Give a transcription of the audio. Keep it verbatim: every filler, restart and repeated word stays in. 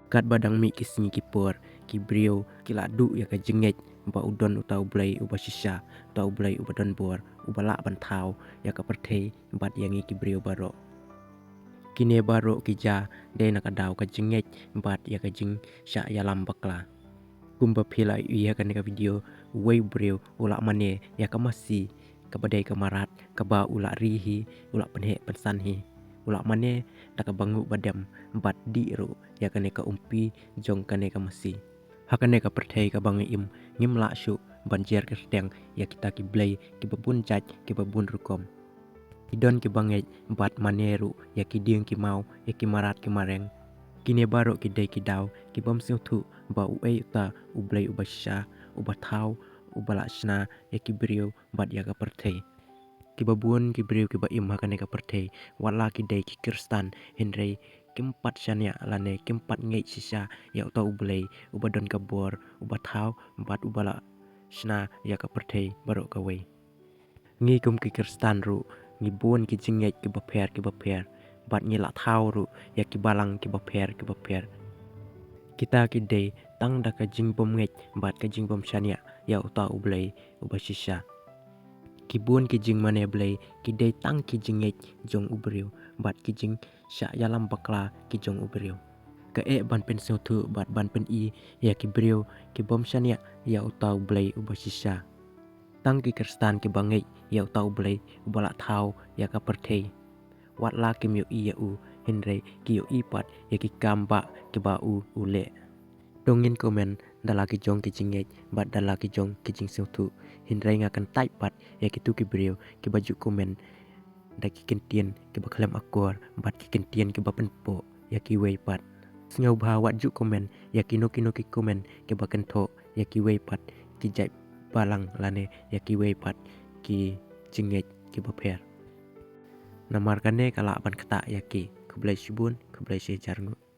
Katba dang mih ki sngi ki por, ki briew ki la duh ïa ka jingngeit ba u don uta U Blei uba shisha, uta U Blei uba don bor, uba lah ban thaw ïa ka pyrthei bad ïa ngi ki briew baroh. Kine baroh ki jia dei na ka daw ka jingngeit bad ïa ka jingshah ïalam bakla. Kumba phi la ïohi ha kane ka video, uwei u briew u la mane ïa ka masi kaba dei ka mrad kaba u la ri hi, u la pynheh pynsan hi. U la mane da kaba nguh ba dem bad dih ruh ïa kane ka umpi jong kane ka masi. Ha kane ka pyrthei kaba ngi im, ngim lah shuh ban jer kyrteng ïa kita ki blei kiba bun jait, kiba bun rukom. Ki don kiba ngeit bad mane ruh ïa ki dieng ki maw, ïa ki mrad ki mareng. Kine baroh ki dei ki daw kibym sngewthuh ba uei uta U Blei uba shisha, uba thaw, uba la shna ïa ki briew bad ïa ka pyrthei. Kiba bun ki briew kiba im ha kane ka pyrthei, wat la ki dei ki Khristan, hynrei kim pat shaniah lane kim pat ngeit shisha ïa uta U Blei uba don ka bor, uba thaw bad uba la shna ïa ka pyrthei baroh kawei. Ngi kum ki Khristan ruh ngi bun ki jingngeit kiba pher kiba pher, bad ngi la thaw ruh ïa ki balang kiba pher kiba pher. Kita ki dei tang da ka jingbym ngeit bad ka jingbym shaniah ïa uta U Blei uba shisha. Ki bun ki jingmane Blei ki dei tang ki jingngeit jong u briew bad ki jingshah ïalam bakla ki jong u briew. Ka eh ban pynsngewthuh bad ban pyni ïa ki briew kibym shaniah ïa uta U Blei uba shisha. Tang ki Khristan kiba ngeit ïa uta U Blei uba la thaw ïa ka pyrthei, wat la kim ïohi ïa u, hynrei ki ïohi pat ïa ki kam bah kiba u u leh. To ngin comment da la ki jong ki jingngeit bad da la ki jong ki jingsngewthuh, hynrei nga kyntait pat ïa kitu ki briew kiba ju comment da ki kyntien kiba khlem akor bad ki kyntien kiba pynpoh ïa kiwei pat. Sngewbha wat ju comment ïa kino kino ki comment kiba kynthoh ïa kiwei pat ki jait balang lane ïa kiwei pat ki jingngeit kiba pher. Namar kane ka lah ban ktah ïa ki. Khublei shibun, khublei shihajar nguh.